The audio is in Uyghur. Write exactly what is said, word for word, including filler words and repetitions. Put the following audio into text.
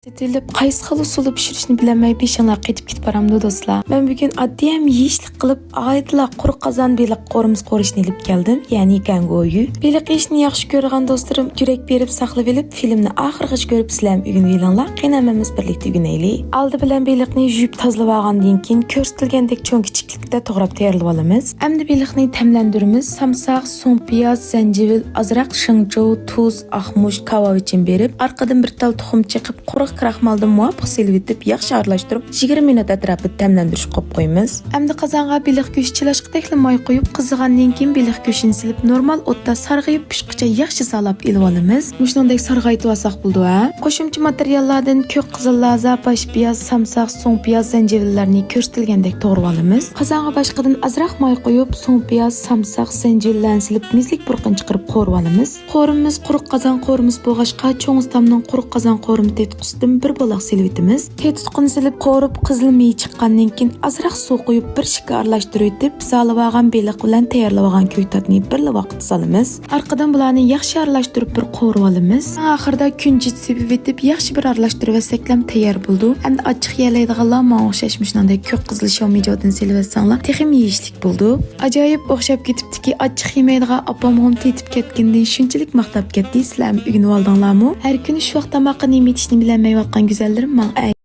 سېتىۋېلىپ، قايسى خىل ئۇسۇلدا پىشۇرۇشنى بىلەلمەي بېشىڭلار قېتىپ كېتىپ بارامدۇ دوستلار؟ مەن بۈگۈن ئاددىي ھەم يېيىشلىك قىلىپ، ئالاھىدىلا قۇرۇق قازان بېلىق قورۇمىسى قورۇشنى ئېلىپ كەلدىم، يەنى گەڭگويۈ. بېلىق يېيىشنى ياخشى كۆرىدىغان دوستلىرىم، يۈرەك بېرىپ ساقلىۋېلىپ، فىلىمنى ئاخىرغىچە كۆرۈپ، سىلەرمۇ ئۆگىنىۋېلىڭلار. قېنى، ھەممىمىز بىرلىكتە ئۆگىنەيلى. ئالدى بىلەن بېلىقنى يۇيۇپ تازىلىۋالغاندىن كېيىن، كۆرسىتىلگەندەك چوڭ كىچىكلىكتە توغراپ تەييارلىۋالىمىز. ئەمدى بېلىقنى تەملەندۈرىمىز. سامساق، سۇڭپىياز، زەنجىۋىل، ئازراق شېڭچۇ، تۇز، ئاقمۇچ، كاۋاۋىچىن بېرىپ، ئارقىدىن بىر تال تۇخۇم چېقىپ، قۇرۇق كراخمالدىن مۇۋاپىق سېلىۋېتىپ، ياخشى ئارىلاشتۇرۇپ، يىگىرمە مىنۇت ئەتراپىدا تەملەندۈرۈشكە قويۇپ قويىمىز. ئەمدى قازانغا بېلىق گۆشى چىلاشقۇدەكلا ماي قۇيۇپ، قىزىغاندىن كېيىن بېلىق گۆشىنى سېلىپ، نورمال ئوتتا سارغىيىپ پىشقۇچە ياخشى سالاپ ئېلىۋالىمىز. مۇشۇنىڭدەك سارغايتىۋالساق بولىدۇ، ھە؟ قوشۇمچە ماتېرىياللاردىن كۆك قىزىل لازا، باش پىياز، سامساق، سۇڭ پىياز، زەنجىۋىللەرنى كۆرسىتىلگەندەك توغرىۋالىمىز. قازانغا باشقىدىن ئازراق ماي قۇيۇپ، سۇڭ پىياز، سامساق، زەنجىۋىللەرنى سېلىپ، مېزىلىك پۇرىقىنى چىقىرىپ قورۇۋالىمىز. قورۇمىمىز قۇرۇق قازان قورۇمىسى بولغاچقا، چوڭ ئۇستامنىڭ قۇرۇق قازان قورۇمى تېتىتقۇسىدىن بىر بولاق سېلىۋېتىمىز. تېتىتقۇنى سېلىپ قورۇپ، قىزىل مېيى چىققاندىن كېيىن، ئازراق سۇ قۇيۇپ، بىر شىككە ئارىلاشتۇرۇۋېتىپ، زالىۋالغان بېلىق بىلەن تەييارلىۋالغان كۆكتاتنى بىرلا ۋاقىتتا سالىمىز. ئارقىدىن بۇلارنى ياخشى ئارىلاشتۇرۇپ بىر قورۇۋالىمىز. ئەڭ ئاخىرىدا كۈنجۈت سېپىۋېتىپ، ياخشى بىر ئارىلاشتۇرۇۋەتسەكلەم تەييار بولىدۇ. ئەمدى ئاچچىق يەلەيدىغانلار ماڭا ئوخشاش مۇشۇنىڭدەك كۆك قىزىل شياۋمىجياۋدىن سېلىۋەتسەڭلار تېخىمۇ يېيىشلىك بولىدۇ. ئاجايىپ ئوخشاپ كېتىپتىكى ئاچچىق يېمەيدىغان ئاپامغىمۇ تېتىپ كەتكىنىدىن شۇنچىلىك ماختاپ كەتتى. سىلەرمۇ ئۆگىنىۋالدىڭلارمۇ؟ ھەر كۈنى شۇ ۋاق تاماققا نېمە يېتىشنى بىلەلمەيۋاتقان گۈزەللىرىم ماڭا ئەگىشىڭلار.